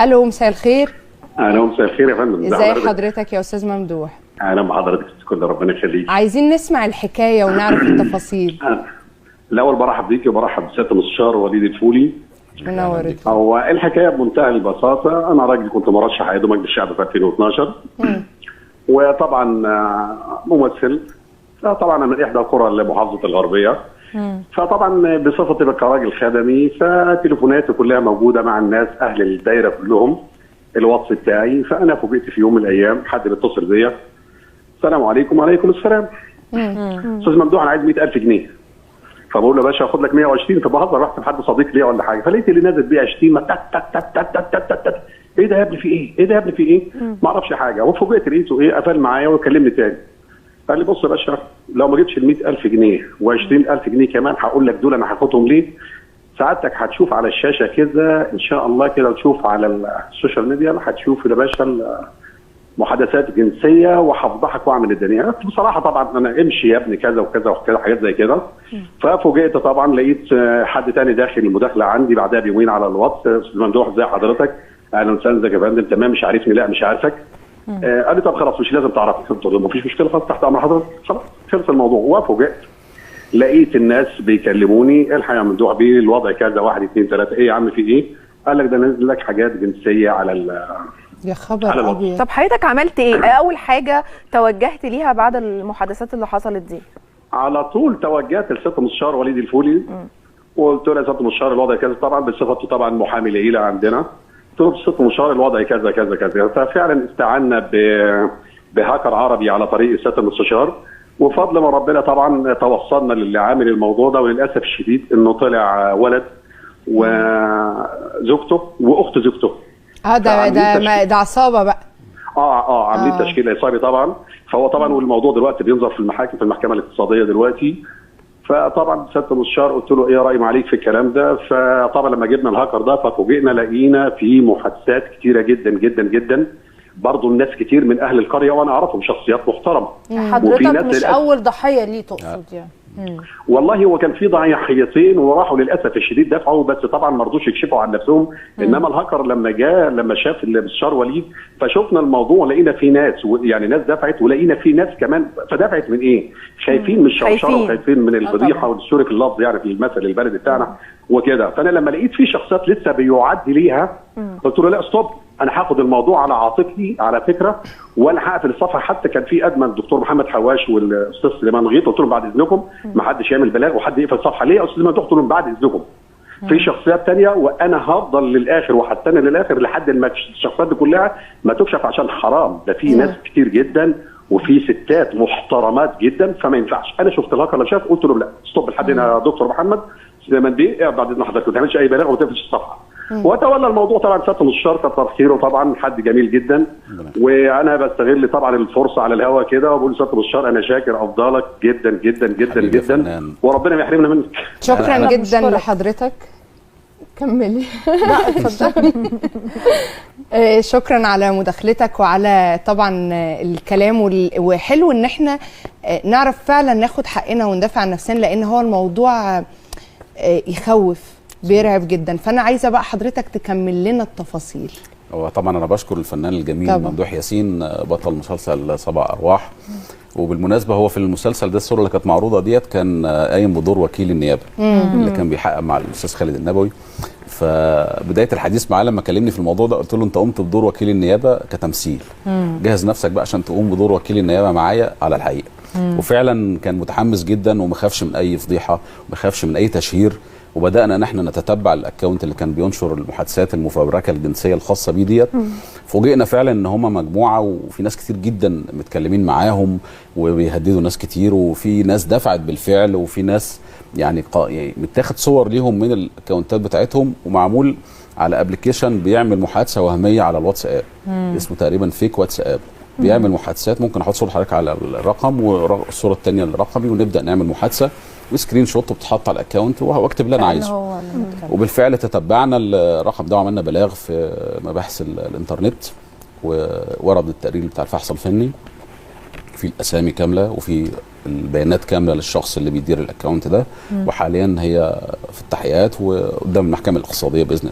الو، مساء الخير. اهلا، مساء الخير يا فندم. ازي حضرتك يا استاذ ممدوح؟ اهلا بحضرتك، كل ربنا يخليك. عايزين نسمع الحكاية ونعرف التفاصيل. الاول برحب بيكي وبرحب بسياده المستشار وليد الفولي. منور. هو الحكاية بمنتهى البساطة، انا راجل كنت مرشح عضو مجلس الشعب في 2012، وطبعا ممثل، طبعا انا من احدى قرى محافظة الغربية. فطبعا بصفتي كراجل خدمي فتليفوناتي كلها موجودة مع الناس اهل الدايرة كلهم، الواتس بتاعي. فانا فوجئت في يوم من الايام حد بيتصل بيا، السلام عليكم. وعليكم السلام. استاذ ممدوح انا عايز 100,000 جنيه. فبقول له يا باشا هاخد لك 120. فبهزر، رحت لحد صديق ليا ولا حاجة، فلقيت اللي نازل بيها شتيمه تك تك تك تك تك تك تك. ايه ده يا ابني في ايه؟ ايه ده يا ابني في ايه؟ ما اعرفش حاجة. وفوجئت لقيته ايه، قفل معايا وكلمني تاني. قال لي بص يا باشا، لو ما جبتش ال 100,000 جنيه و20000 جنيه كمان هقول لك دول انا هاخدهم ليه؟ سعادتك هتشوف على الشاشة كده ان شاء الله كده، وتشوف على ال social media، هتشوف يا باشا محادثات جنسية وهفضحك واعمل الدنيا. بصراحة طبعا انا امشي يا ابني كذا وكذا وكذا حاجات زي كده. ففوجئت طبعا لقيت حد تاني داخل المداخلة عندي بعدها بيومين على الواتس، استاذ ممدوح ازي حضرتك؟ اهلا وسهلا، ازيك يا فندم؟ تمام. مش عارفني؟ لا مش عارفك. قال لي طب خلاص مش لازم تعرفني. قلت له مفيش مشكلة، خلاص تحت امر حضرتك، خلاص خلص الموضوع. وفوجئت لقيت الناس بيكلموني، الحق يا ممدوح بيه الوضع كذا، 1 2 3. ايه يا عم في ايه؟ قال لك ده نزل لك حاجات جنسية على يا خبر ابيض. طب حضرتك عملت ايه؟ اول حاجة توجهت ليها بعد المحادثات اللي حصلت دي؟ على طول توجهت لسياده المستشار وليد الفولي، وقلت له يا سيادة المستشار الوضع كذا، طبعا بصفته طبعا محامي العيلة عندنا. قلت له بصفة المستشار الوضع كذا كذا كذا. ففعلا استعنا بهاكر عربي على طريق سيادة المستشار، وفضل من ربنا طبعا توصلنا للي عامل الموضوع ده. وللاسف الشديد انه طلع ولد وزوجته واخت زوجته. ده ده ده عصابة بقى. عاملين تشكيل عصابي طبعا. فهو طبعا والموضوع دلوقتي بينظر في المحاكم، في المحكمة الاقتصادية دلوقتي. فطبعا سيادة المستشار قلت له ايه راي معاليك في الكلام ده؟ فطبعا لما جبنا الهاكر ده ففوجئنا لقينا في محادثات كتيرة جدا جدا جدا، برضه الناس كتير من اهل القرية وانا اعرفهم شخصيات محترمه. حضرتك مش اول ضحية ليه تقصد يعني؟ والله هو كان في ضحيتين وراحوا للاسف الشديد دفعوا، بس طبعا ما رضوش يكشفوا عن نفسهم. انما الهاكر لما جاء، لما شاف المستشار وليد، فشفنا الموضوع لقينا في ناس، يعني ناس دفعت، ولقينا في ناس كمان فدفعت من ايه؟ خايفين من الشوشره وخايفين من الفضيحة والسوري في اللفظ يعني في المثل البلدي بتاعنا وكده. فانا لما لقيت في شخصيات لسه بيعد ليها قلت له لا stop، انا هاخد الموضوع على عاتقي على فكرة، وانا هقفل الصفحة. حتى كان في ادمن الدكتور محمد حواش والاستاذ سليمان غيط، قلت لهم بعد اذنكم ما حدش يعمل بلاغ وحد يقفل الصفحة. ليه يا استاذ ممدوح؟ قلت لهم بعد اذنكم في شخصيات ثانية، وانا هفضل للاخر وهستنى للاخر لحد ما الشخصيات دي كلها ما تكشف، عشان حرام ده في ناس كتير جدا وفي ستات محترمات جدا، فما ينفعش. انا شفت الهاكر لما شاف قلت لهم لا stop لحد هنا يا دكتور محمد سليمان بيه، بعد اذن حضرتك ما تعملش اي بلاغ وما تقفلش الصفحة. وتولى الموضوع طبعا سيادة المستشار كتر خيره، طبعا حد جميل جدا. وانا بستغل طبعا الفرصة على الهوا كده وبقول لسياده المستشار انا شاكر افضالك جدا جدا جدا جدا، وربنا ما يحرمنا منك. شكرا جدا لحضرتك. كملي. لا اتفضلي. شكرا على مداخلتك وعلى طبعا الكلام، وحلو ان احنا نعرف فعلا ناخد حقنا وندافع عن نفسنا، لان هو الموضوع يخوف، بيرعب جدا. فانا عايزه بقى حضرتك تكمل لنا التفاصيل. هو طبعا انا بشكر الفنان الجميل ممدوح ياسين بطل مسلسل 7 ارواح. وبالمناسبة هو في المسلسل ده الصورة اللي كانت معروضة ديت كان قايم بدور وكيل النيابة اللي كان بيحقق مع الاستاذ خالد النبوي. فبداية الحديث معاه لما كلمني في الموضوع ده قلت له انت قمت بدور وكيل النيابة كتمثيل، جهز نفسك بقى عشان تقوم بدور وكيل النيابة معايا على الحقيقة. وفعلا كان متحمس جدا وما خافش من اي فضيحة وما خافش من اي تشهير. وبدانا ان احنا نتتبع ال account اللي كان بينشر المحادثات المفبركه الجنسية الخاصة بيه ديت. فوجئنا فعلا ان هم مجموعة وفي ناس كتير جدا متكلمين معاهم وبيهددوا ناس كتير، وفي ناس دفعت بالفعل، وفي ناس يعني متاخد صور ليهم من ال accountات بتاعتهم، ومعمول على application بيعمل محادثة وهمية على الواتساب اسمه تقريبا fake واتساب، بيعمل محادثات. ممكن احط صوره حضرتك على الرقم والصورة الثانية لرقمي ونبدا نعمل محادثة و screenshot بتحط على ال account واكتب اللي انا عايزه. وبالفعل تتبعنا الرقم ده وعملنا بلاغ في مباحث الانترنت، وورد التقرير بتاع الفحص الفني في الاسامي كاملة وفي البيانات كاملة للشخص اللي بيدير ال account ده. وحاليا هي في التحقيقات وقدام المحكمة الاقتصادية باذن الله.